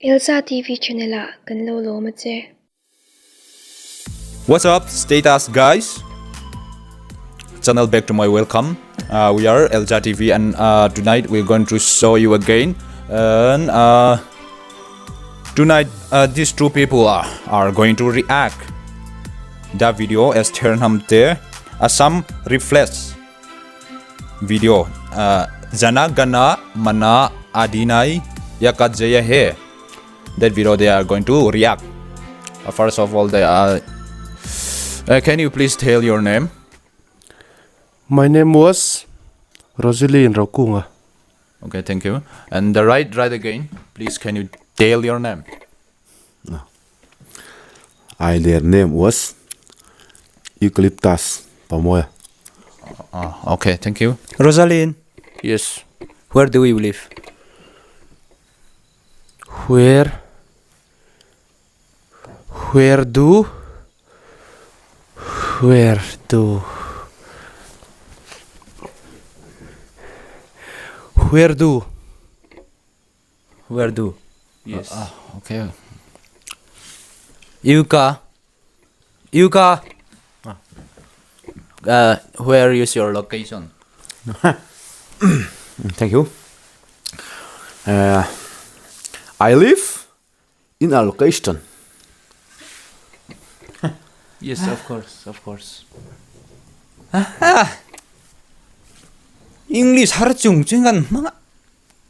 Elza TV channel ah kan lo lawm a che. What's up status guys channel back to my welcome uh, we are Elza TV and uh, tonight we're going to show you again and uh, tonight uh, these two people are, are going to react the video as Ternhamte Assam Reflex video uh, Jana Gana Mana Adinai Yakat Jaya He that video they are going to react uh, first of all they are uh, can you please tell your name My name was Rosaline Rokunga. Okay, thank you. And the right, right again. Please, can you tell your name? I their name was Eucalyptus Pamoya. Oh, okay, thank you. Rosaline. Yes. Where do you live? Where Where do Where do Where do Where do Yes. Uh, okay. Yuka. Yuka. Uh, where is your location? Thank you. Uh, I live in a location. Yes, of course, of course. English har chung chung kan hmang a.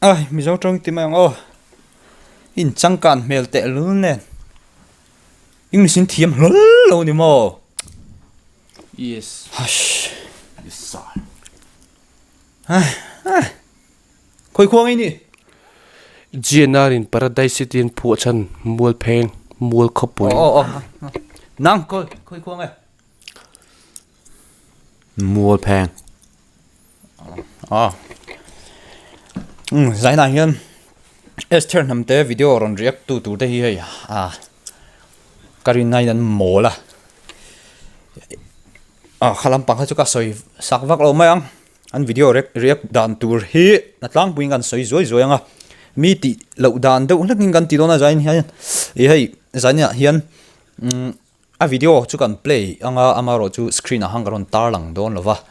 Ai, Mizo tawng ti mai ang aw. In changkan hmel teh lul nen. English in thiam hlawl lo ni maw? Yes. Hush. Yes sir. Ai, ai. Khawi khuang i nih? GNR in Paradise City an phuah chhan mual pheng, mual khawpui. Aw aw aw. Nang khawi khawi khuang e? Mual pheng. Aw. Umm zainah hian Esther hnamte video rawn react tu tur te hi hei a ka rin aiin an mawl a. A kha lampang kha chu ka sawi sak vak lo mai ang. An video react dan tur hi a tlangpuiin kan sawi zuai zuai ang a, mi tih loh dan deuh hlekin kan ti dawn a zain hian ih hei zainah hian umm a video chu kan play ang a amaherawh chu screen ah khan ka rawn tar lang dawn lo va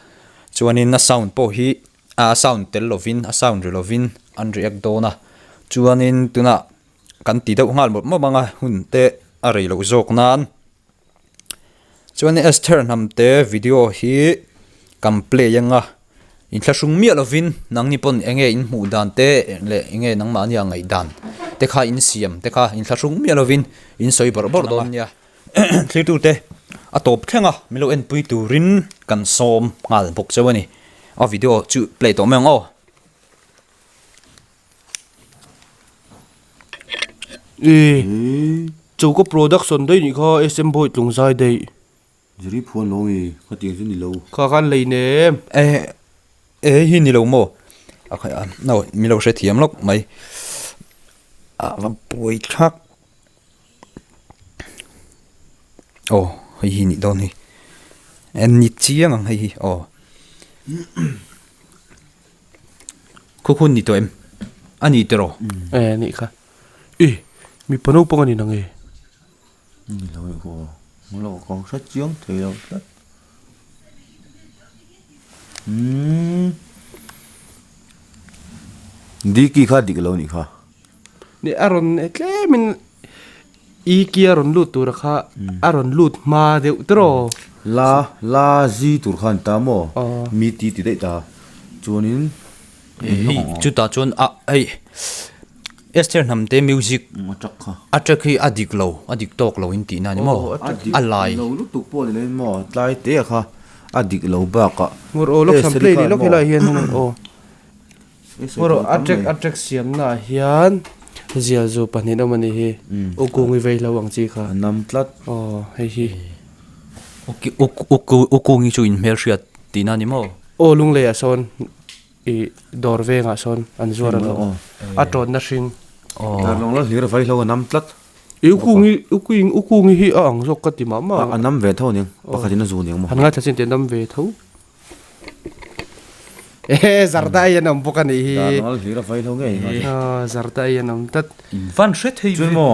chuanin a sound pawh hi a sound tel lovin a sound ri lovin an react dawn a chuanin tunah kan ti deuh nghal mawp mawp ang a hun te a rei loh zawk nan. Chuan Esther hnamte video hi kan play anga inthlahrung miah lovin nangni pawn enge in hmuh dan te leh enge nangmahni a ngaih dan te kha in siam te kha inthlahrung miah lovin in sawi bawrh bawrh dawn nia thlir te a tawp thleng a min lo enpui turin kan sawm nghal bawk chauh a ni a video chu play tawh mai ang aw. E choka production daih nih kha SM boy tlung zai daih. Ziri phuan lo nge khatiang chu ni lo. Kha khan lei nem. E e hi ni lo maw a khai a no mi lo hrethiam lawk mai a va buai thlak aw hei hi nih dawn hi en ni chiang ang hei hi aw. Khaw hun ni tawh em? A ni tawh rawh. E nih kha. E mipa naupang a ni nang e. Ni lo e aw. Hmu lo ka hre chiang thei lo tlat. Umm. Diki kha dik lo nih kha. Ni a rawn tlemin i ki a rawn lut tura kha a rawn lut hma deuh tawh. La la zi tur khan ta maw mi ti ti daih ta chuanin hei chutah chuan a hei Esther hnamte music a track hi a dik lo a dik tawk lo in tihna a ni maw a lai lo lutuk pawh ni lo in maw tlai te a kha a dik lo bakah Ngawr aw lawk sam play ni lawk helai hian aw. Hawrawh a track a track siamna ah hian zial zu pahnih awm a nih hi u kung i vei hlo ang chi kha a nam tlat aw hei hi u kung hi chu in hmelhriat tihna a ni maw aw lunglei ah sawn ih dawr vengah sawn an zuar a lo a tawnna hring aw darlawng la hlir vei hlo a nam tlat u kung hi u kung u kung hi a ang zawk ka ti mah mah a nam ve tho a niang pakhat in a zu aniang maw han ngaithla chin teh a nam ve tho. Ehe zarda ei an awm bawk a nih hi. Dar ngal hlir a vai lo ngei ngai. Aw zarda ei an awm tlat. In van hre thei ve. Chuan maw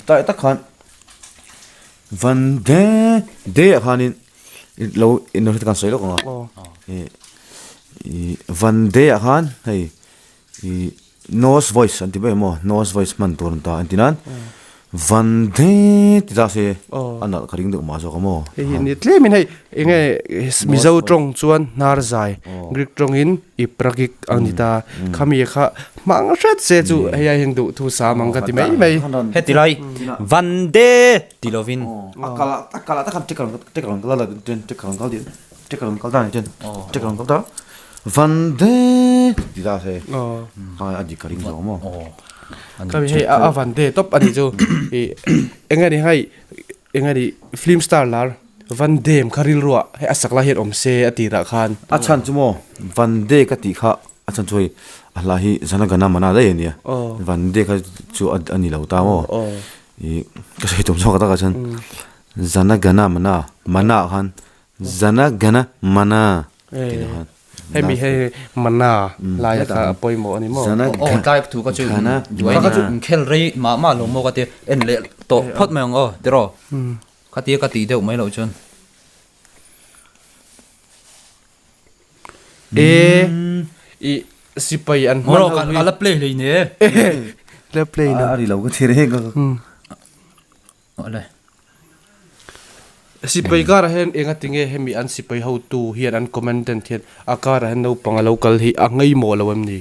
tlai tak khan van de de ah khanin lo in lo hre kan sawi lawk ang a. Ih van de ah khan hei Ih nose voice an ti mai maw nose voice hman tur an ta an ti nan van de ti ta se a nalh ka ring deuh mah zawk a maw. Hei hi ni tlem in hei enge Mizo tawng chuan hnar zai Greek tawng in ipragik ang ni ta khami kha hmang hret se chu hei ai hian duh thu sam ang ka ti mai mai. Heti lai van de ti lovin. A kal a kal ah tak khan tek ang kal tek ang kal tek ang kal ta ni ten tek ang kal ta. Van de ti ta se a dik ka ring zawk maw. Kami hei a van de tawp a nih chu ih eng a ni hei eng a ni film star lar van dem kha rilruah hei a sak lai hian awm se a tirah khan. A chhan chu maw van de ka tih kha a chhan chu hei a hla hi Jana Gana Mana daih a nia van de kha chu a ni lo ta maw ih ka sawi tum zawk takah chuan Jana Gana Mana Mana ah khan Jana Gana Mana tih khan. Hemi hei mana lai kha a pawimawh a ni maw? Aw tlai thu kha chu kha chu inkhel rei mah mah lo maw ka ti en leh tawh phawt mai ang aw tiraw khatia ka tih deuh mai loh chuan. E i sipai an hman ho hi. Ka la play hlei ne. La play lo. A ri lo ka ti reng a. Awle. Sipai karah hian enga tinge hemi an sipai hotu hian an commandant hian a karah hian naupang a lo kal hi a ngaimawh lo em ni?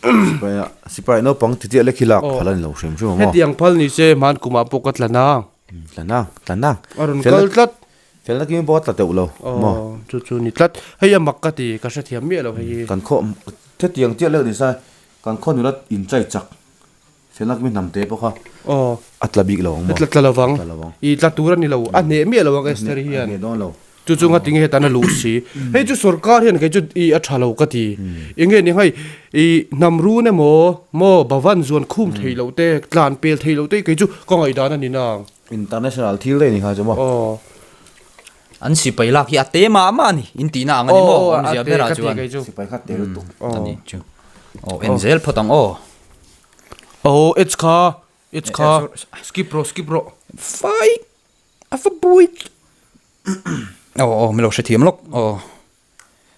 Sipai ah sipai naupang ti chiah lek hi lak phal a ni lo hrim hrim a maw? Hetiang phal ni se hman kumah pawh ka tla nang. Tla nang, tla nang. A rawn kal tlat. Felna kim pawh a tla teuh lo maw? Aw chu chu ni tlat. Hei a mak ka ti, ka hrethiam miah lo hei hi. Kan khaw hetiang chiah lek ni sai kan khaw nula inchai chak. Felna kimi hnam te pawh kha a tla bik lo ang maw? A tla lovang. I tla tur a ni lo. A hneh miah lo ang Esther hian. A hneh dawn lo. Chu chu ngatinge hetan a luh si. Hei chu sorkar hian kei chu i a tha lo ka ti. Enge ni hei i hnam run emaw maw Bhavan zuan khum thei loh te tlan pel thei loh te kei chu ka ngaihdan a ni nang. International thil daih ni kha chu maw? Aw. An sipai lak hi a te mah mah a ni. In tihna ang a ni maw? Awmzia berah chuan. Sipai kha te lutuk. A ni chu. Aw en zel phawt ang aw. Aw ads kha ads kha skip rawh skip rawh. Fai a va buai aw aw min lo hrethiam lawk aw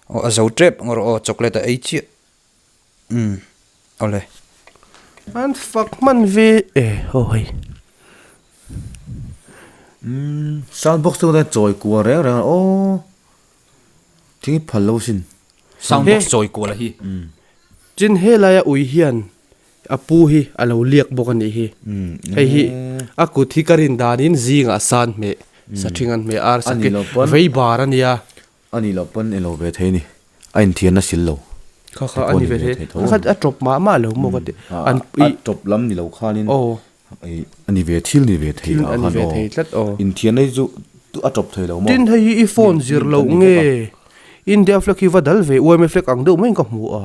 aw a zo tep ang rawh aw chocolate a ei chiah umm awle. An fak hman ve e aw hei. Umm sound box te chawi kual reng reng a aw. Thing hi phal lo sin. Sound box chawi kual a hi. Chin helaia ui hian a pu hi a lo liak bawk a nih hi. Hei hi a kut hi ka rin danin zingah san hmeh sa thing an hmeh ar sak hi vei bar a nia. A nih loh pawn elo ve thei a ni. A inthian a sil lo. Kha kha a ni ve thei. Kha kha a tawp mah mah lo maw ka ti. A tawp lam ni lo khanin. A ni ve thil ni ve thei ah khan aw. Inthian hi chu a tawp thei lo maw? Tin hei hi i phone zir loh nge? India flag hi va dal ve UMA flag ang deuh maiin ka hmu a.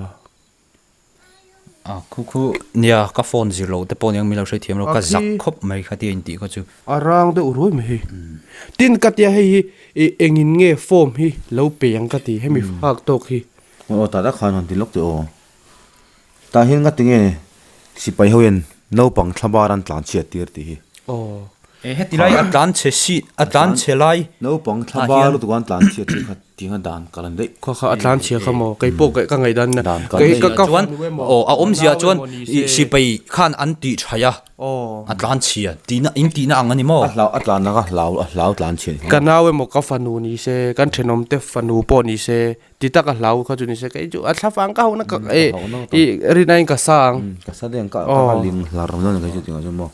A khu khu nia ka phone zir loh te pawh nia min lo hrethiam lo ka zak khawp mai kha tia intih kha chu. A rang deuh ruai mai hei. Tin ka tia hei hi i engin nge form hi lo pe ang ka ti hemi hak tawk hi. Aw tah tak khan han ti lawk teh aw. Tah hian nga tinge sipai ho hian naupang thla bar an tlan chhiat tir tih hi. Aw. E heti lai a tlan chhe si a tlan chhe lai. Naupang thla bar lutuk an tlan chhiat tir kha tinga dan kal an daih. Kha kha a tlan chhia kha maw kei pawh ka ngaih dan na. Dan kal daih. Ka ka Chuan aw a awmzia chuan ih sipai khan an tih thaih a a tlan chhia tihna in tihna ang a ni maw. A hlau a tlan na kha hlau a hlau tlan chhia ni. Ka nau emaw ka fanu ni se kan thenawm te fanu pawh ni se Ti tak a hlau kha chu ni se kei chu a thla fang ka hauhna ka e i rin aiin ka sa ang. Ka sa deuh ang ka ka ling hlar dawn ang kei chu tingah chuan maw.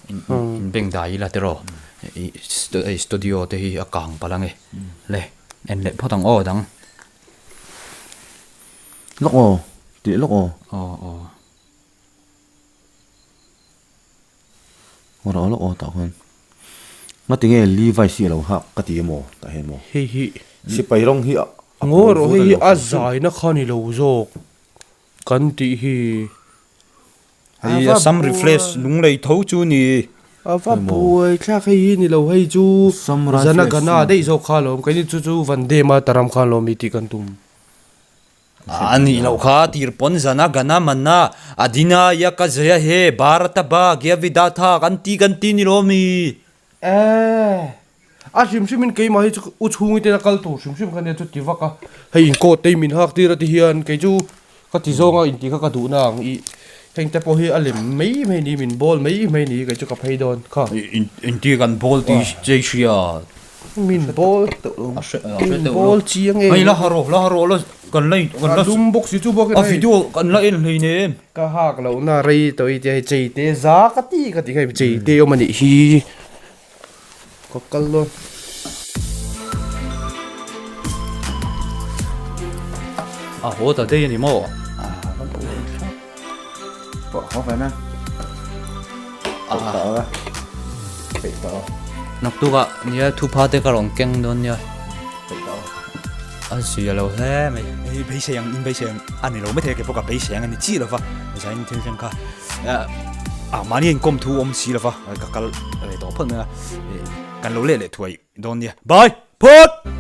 In beng dai ila tiraw i studio te hi a kang palh ang e le en leh phawt ang aw dang. Lawk aw tih lawk aw. Aw aw. Ngaw rawh lawk aw tah khuan ngatinge Levi's hi a lo hak ka ti emaw tah hian maw Hei hi sipai rawng hi a Ngaw rawh hei hi a zaina kha ni lo zawk kan tih hi. Hei Assam Rifles lunglei tho chu ni. A va buai thlak hei hi ni lo hei chu Jana Gana daih zawk kha alawm keini chu chu Vande Mataram kha alawm i tih kan tum. A nih loh kha tir pawn zana gana mana adina ya ka zaya he Bharata ba gya vidatha kan ti kan ti ni lo mi. Ehh a hrim hrim in keimah hi chu u chhungi tena kal tur hrim hrim kha nia chu ti vak a hei in coat te min hak tir a ti hian kei chu ka ti zawng a inti kha ka duh na ang ih heng te pawh hi a lem mai mai ni min bawl mai mai ni kei chu ka phei dawn kha. Inti kan bawl tih chei hria. Min bawl min bawl chiang em. Hei la ha rawh la ha rawh la kan la kan la dum bawk si chu bawk a video kan la en hlei nem. Ka hak loh na rei tawh i tia hei chei te za ka ti ka ti kha chei te awm a nih hi ka kal dawn. A haw ta daih a ni maw? Naktuk ah nia thupha te ka rawn keng dawn nia. A zia lo hle mai. Hei beisei ang in beisei ang a ni lo maithei a keipawh ka beisei ang a ni chiah lo va zain thil thleng kha ah mahni a inkawm thu awm si lo va ka kal ve tawh phawt mai a kan lo leh leh thuai dawn nia bye phawt.